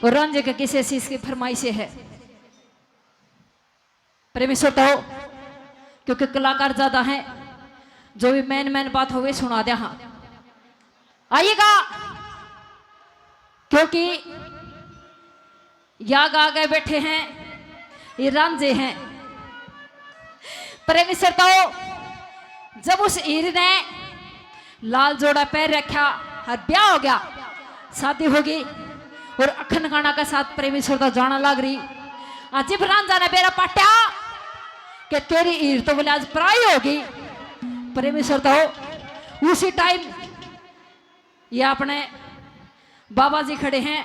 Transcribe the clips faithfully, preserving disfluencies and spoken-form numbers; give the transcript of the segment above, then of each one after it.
और रांझे के किसे चीज की फरमाइश है। प्रेमी श्रोताओं, क्योंकि कलाकार ज्यादा हैं, जो भी मेन मेन बात हो वे सुना दे। हाँ, आइएगा, क्योंकि या गा गए बैठे हैं, ये रांझे हैं। प्रेमी श्रोताओं, जब उस हीर ने लाल जोड़ा पहन रखा और ब्याह हो गया, शादी होगी और अखन खाना के साथ प्रेमी श्रोता जाना लाग रही। आज जब रांझा ने बेरा पाट्या कि तेरी हीर तो बोले आज पराई होगी। प्रेमी श्रोताओं, उसी टाइम ये अपने बाबा जी खड़े हैं,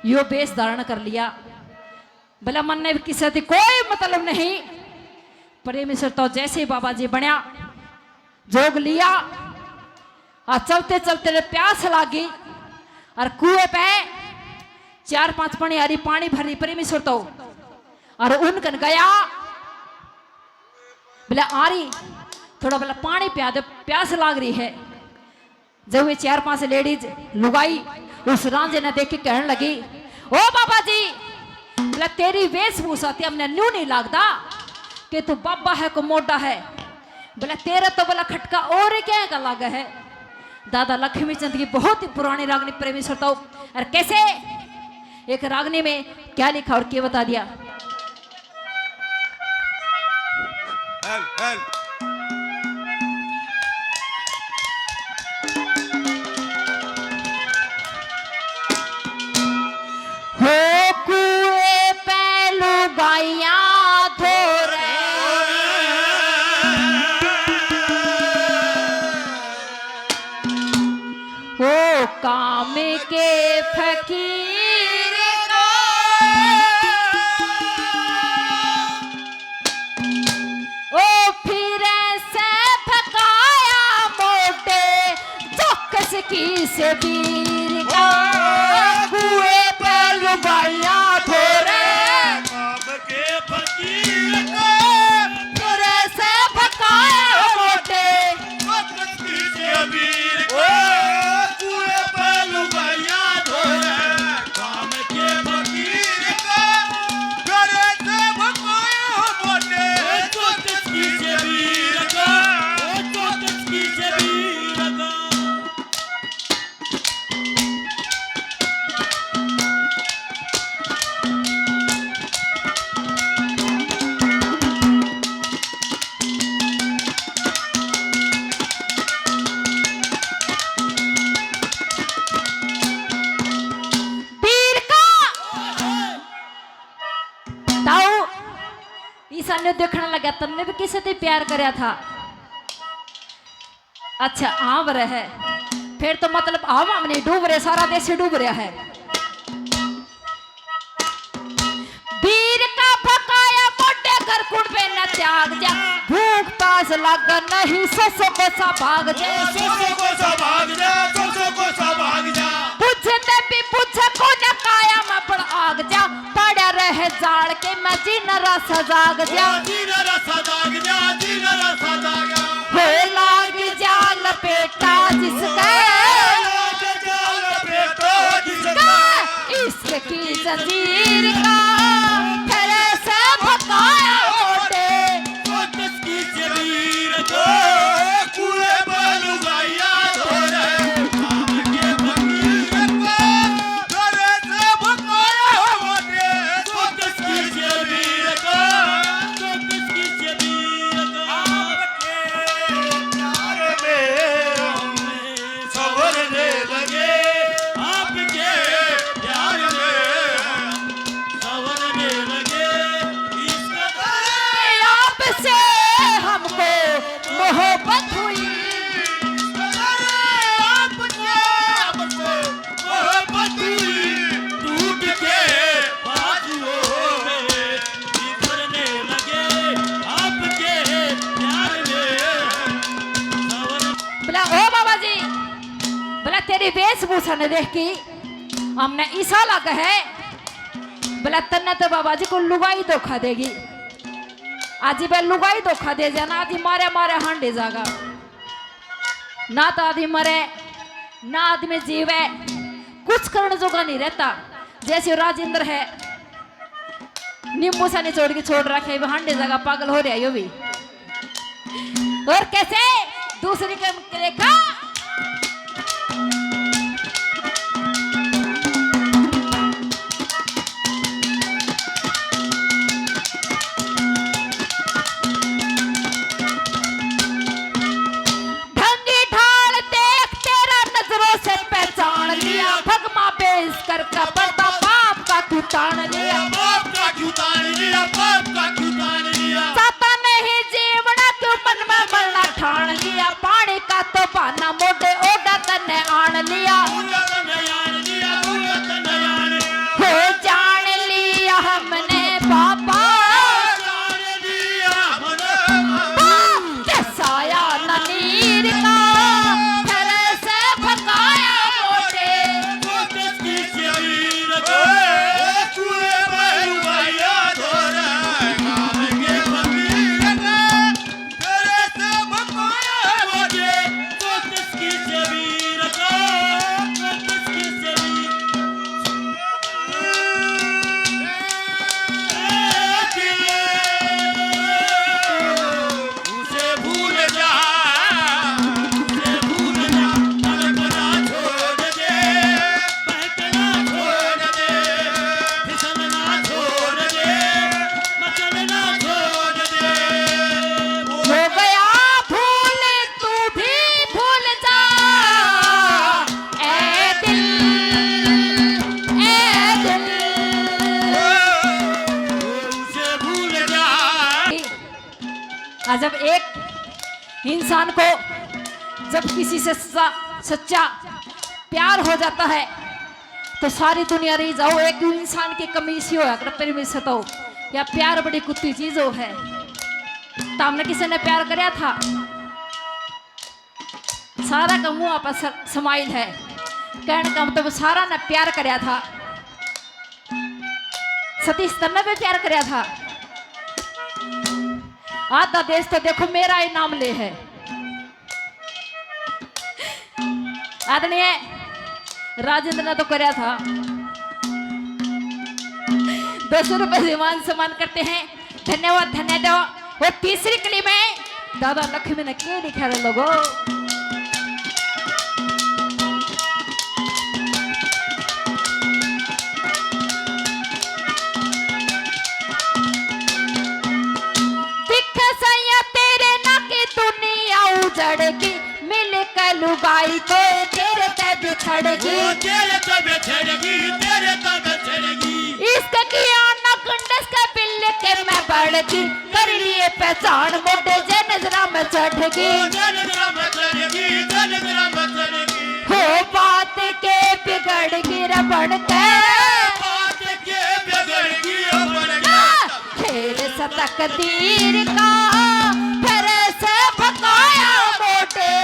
यो वेश धारण कर लिया। बोला, मन्ने भी किसे से कोई मतलब नहीं। प्रेमी श्रोता, जैसे ही बाबा जी बनया, जोग लिया, और चलते चलते ने प्यास लागी, और कुएं पे चार पांच पनियारी पानी भरी। प्रेमी श्रोता, और उनकन गया, बोला, आ रही, थोड़ा बोला पानी प्या दे, प्यास लाग रही है। जब वे चार पांच लेडीज लुगाई उस रांझे ने देख के कहने लगी, "ओ बाबा जी, बोला तेरी वेशभूषा ते हमने न्यू नहीं लगता कि तू बाबा है को मोटा है, बोला तेरा तो बोला खटका और क्या का लागा है।" दादा लक्ष्मी चंद की बहुत ही पुरानी रागनी, प्रेमी श्रोताओं, और कैसे एक रागनी में क्या लिखा और क्या बता दिया। Hello, hello. हो कुएं पे लुगाइयां धो रहे। ओ काम के फकीर को, ओ फिर से फकाया मोटे, चौकस की से वीर का। ओ कुएं पे लुगाइयां धो रहे। काम के फकीर को, फिर से फकाया मोटे। ओ कुएं पे लुगाइयां धो रहे, काम के फकीर का, घरे से भगाया मोटे, ओ चौकस की जबीर का, ओ चौकस की जबीर का। वीर का ताऊ ईसा ने देखने लगा, तन्ने भी किसी से प्यार करया था? अच्छा, हाँ, वर है। फिर तो मतलब हम, हम नहीं डूब रहे, सारा देश ही डूब रहा है। वीर का फकाया मोटे घर कुड़बे न त्याग जा, भूख पास लग नहीं ससो को सा भाग जा, ससो को सा भाग जा, ससो को सा भाग जा। बुझते भी बुझ को न काया में पण आग जा, पड़ा रह जाल के मैं जी न रस जाग जा। ओ जी न रस जाग जा, जी न रस जाग जा। हो लाग जा लपेटा जिसका, लाग जा लपेटा जिसका। इश्क की जंजीर का फिर से भकाया मोटे। ओ तस्की जमीर को कुएं पर लुगाइया धो रहे। आगे फकीर को घरे से भकाया मोटे। ओ तस्की जमीर को, ओ तस्की जमीर को। आपके प्यार में हम संवरने लगे, आपके प्यार में संवरने लगे। इस कदर आपसे हमको मोहब्बत हुई, इस कदर आपसे हमको मोहब्बत हुई। टूट के बाजुओं में बिखरने लगे, आपके प्यार में संवर बोला, ओ बाबा जी, बोला, तेरी वेशभूषा ने देख के हमने ईसा लग है। बोला, तन्ने तो बाबा जी को लुगाई धोखा देगी। आज वह लुगाई धोखा दे जाना, आज मारे मारे हांडे जागा। ना तो आदमी मरे, ना आदमी जीवे, कुछ करण जोगा नहीं रहता। जैसे राजेंद्र है, नींबू सा निचोड़ के छोड़ रखे, वो हांडे जगह पागल हो रहा है यो भी। और कैसे दूसरी कम देखा। ढंगी ढाल देख, तेरा नजरों से पहचान लिया। भगमा पेश करके बता, बाप का क्यों तान लिया? बाप का क्यों तान लिया? बाप का क्यों तान लिया? चाहता नहीं जीवना, क्यों मन में मरना ठान लिया? पानी का तो बहाना, मोटे ओडा तन्ने आन लिया। ओडा तन्ने आन लिया, ओडा तन्ने आन लिया। हो जान लिया हमने पापा। जान लिया हमने पापा। जसाया न नीर का, घर से भगाया मोटे। उसे भूल जा, उसे भूल जा, तड़पना छोड़ दे, बहकना छोड़ दे, फिसलना छोड़ दे, मचलना छोड़ दे। हो गया भूल, तू भी भूल जा, ए दिल, ए दिल। उसे भूल जा। और जब एक इंसान को, जब किसी से सच्चा, सच्चा प्यार हो जाता है, तो सारी दुनिया रही जाओ, एक इंसान की कमी इसी होया कर, प्रेमी से तो या प्यार बड़ी कुत्ती चीज हो है। तो हमने किसी ने प्यार करया था, सारा का मुंह पर स-, smile है, कहने का मतलब सारा ने प्यार करया था। सतीश, तन्ने भी प्यार करया था। आधा देश तो देखो मेरा ही नाम ले है। आदरणीय राजेंद्र ने तो करया था। दो सौ रुपए से मान सम्मान करते हैं। धन्यवाद, धन्यवाद। और तीसरी कली में दादा लक्ष्मी ने के लिखा रे लोगो। दिख सैया तेरे ना की दुनिया उजड़गी, मिल के लुगाई कोई तेरे ते बिछड़गी। ओ तेरे ते बिछड़गी, तेरे ते बिछड़गी। इश्क किया ना गुंडस के बिल के मैं बढ़गी, कर लिए पहचान मोटे जे नजरा में चढ़गी। ओ जे नजरा में चढ़गी, जे नजरा में चढ़गी। हो बात के बिगड़गी रे बन के। बात के बिगड़गी हो बन के। फेर से तकदीर का, फेर से भकाया मोटे।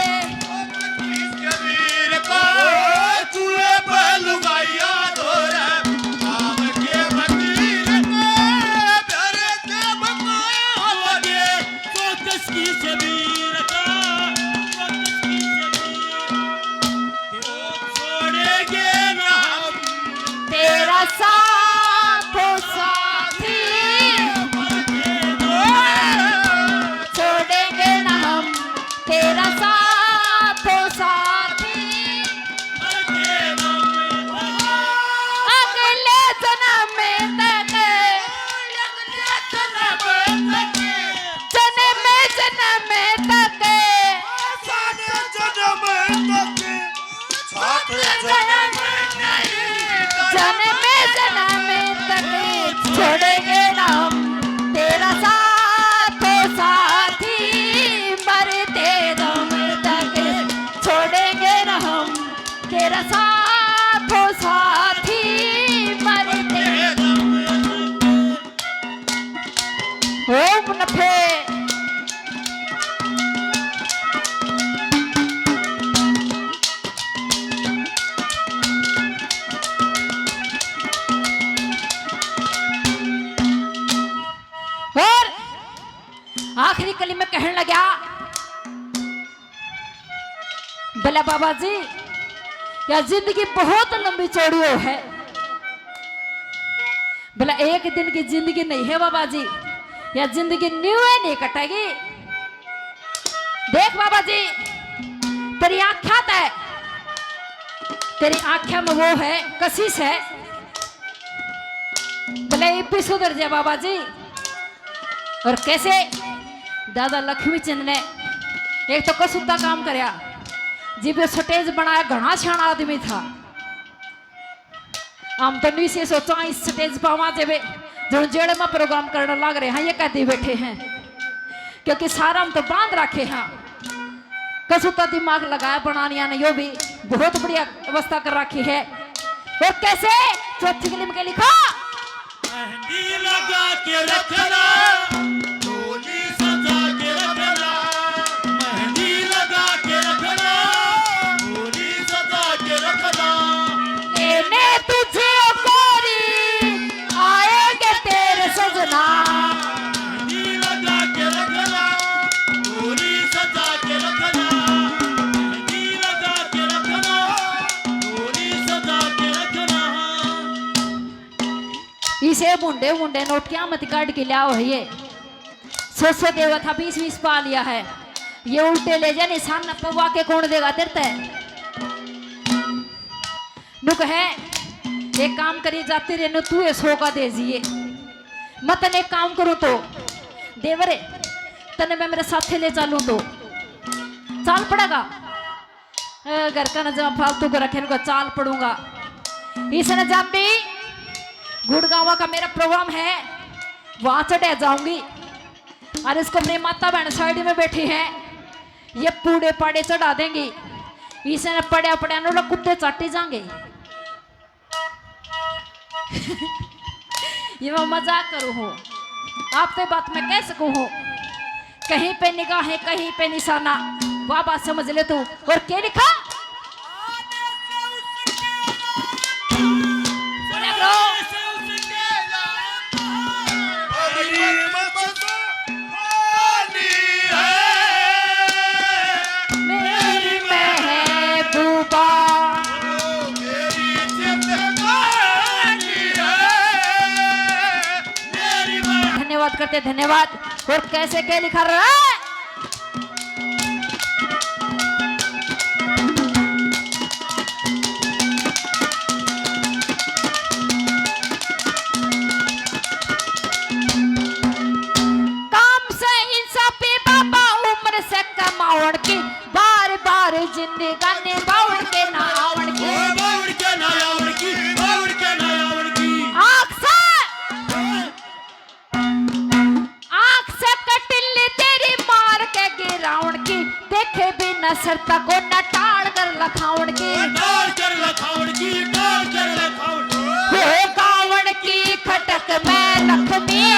तकदीर का, चूल्हे पे लुगाइया धोरे, आम के फकीर का, फेर से भकाया मोटे। तो तस्की से वीर का, तो तस्की से वीर। छोड़ेंगे ना हम तेरा साथ ओ साथी, छोड़ेंगे ना हम तेरा साथ ओ साथी। अगले जन्म तक, जन्म जन्म तक, सारे जन्म तक, सारे जन्म तक, जन्म जन्म तक छोड़ेंगे ना हम तेरा साथ ओ साथी, मरते दम तक छोड़ेंगे ना हम तेरा साथ ओ साथी, मरते दम तक। ओम नफे। और आखिरी कली में कहने लगा, बोला, बाबा जी, या जिंदगी बहुत लंबी चौड़ी हो है, भला एक दिन की जिंदगी नहीं है बाबा जी, या जिंदगी न्यू है, नहीं कटेगी। देख बाबा जी, तेरी आँख्या तै, तेरी आँख्या में वो है, कशिश है, भले इब भी सुधर जाए बाबा जी। और कैसे दादा लक्ष्मी चंद ने एक तो कसूता काम करया, जिब वो स्टेज बनाया, घणा सियाणा आदमी था। हम तो नहीं से सोचा इस स्टेज पर आवा जेबे, जो जेल में प्रोग्राम करने लाग रहे हैं, ये कहते बैठे हैं, क्योंकि सारा हम तो बांध रखे हैं। कसूता दिमाग लगाया बनानिया ने, यो भी बहुत बढ़िया व्यवस्था कर रखी है। और कैसे चौथी गली में के लिखा, मेहंदी लगा के रखना, डोली सजा के रखना, मेहंदी लगा के रखना, डोली सजा के रखना। लेने तुझे ओ गोरी, आएंगे तेरे सजना। मेहंदी लगा के रखना, डोली सजा के रखना, मेहंदी लगा के रखना, डोली सजा के रखना। इसे मुंडे मुंडे नोटियां मत काट के लाओ है ये। सौ सौ देवा था, बीस बीस पा लिया है। ये उल्टे ले जा, निशान न पवा के कौन देगा तेरे ते? नु कहे, एक काम करी, जाती रे नु, तू ये सौ का दे जिए। मैं तने एक काम करूँ तो, देवरे, तने मैं मेरे साथे ले चलूँ तो चाल पड़ेगा? ए, घर का ना जहाँ फालतू को रखे, इनको चाल पड़ूंगा। इसने जाती गुड़गावा का मेरा प्रोग्राम है, वहां चढ़े जाऊंगी। और इसको अपनी माता बहन साइड में बैठी है, ये पूड़े पाड़े चढ़ा देंगी। इसने पड़या पड़या नोला कुत्ते चाटी जाएंगे। ये मैं मजाक करूँ हूँ, आप पे बात मैं कह सकूँ हूँ। कहीं पे निगाहें, कहीं पे निशाना, वाह बात समझ ले तू। और क्या लिखा? मेरी महबूबा। धन्यवाद करते, धन्यवाद। और कैसे क्या लिखा रहा है? काम से इंसाफी बाबा, उम्र से कमावण की, बार बार जिंदगानी बावड़ के ना आवण की। ओ बावड़ के ना आवण की, बावड़ के ना आवण की। आँख से, आँख से कटिल तेरी मार के गिरावण की, देखे बिना सरता को न टाल कर लखावण की। टाल कर लखावण की, टाल कर लखावण की। हो गावण की खटक में लखमी।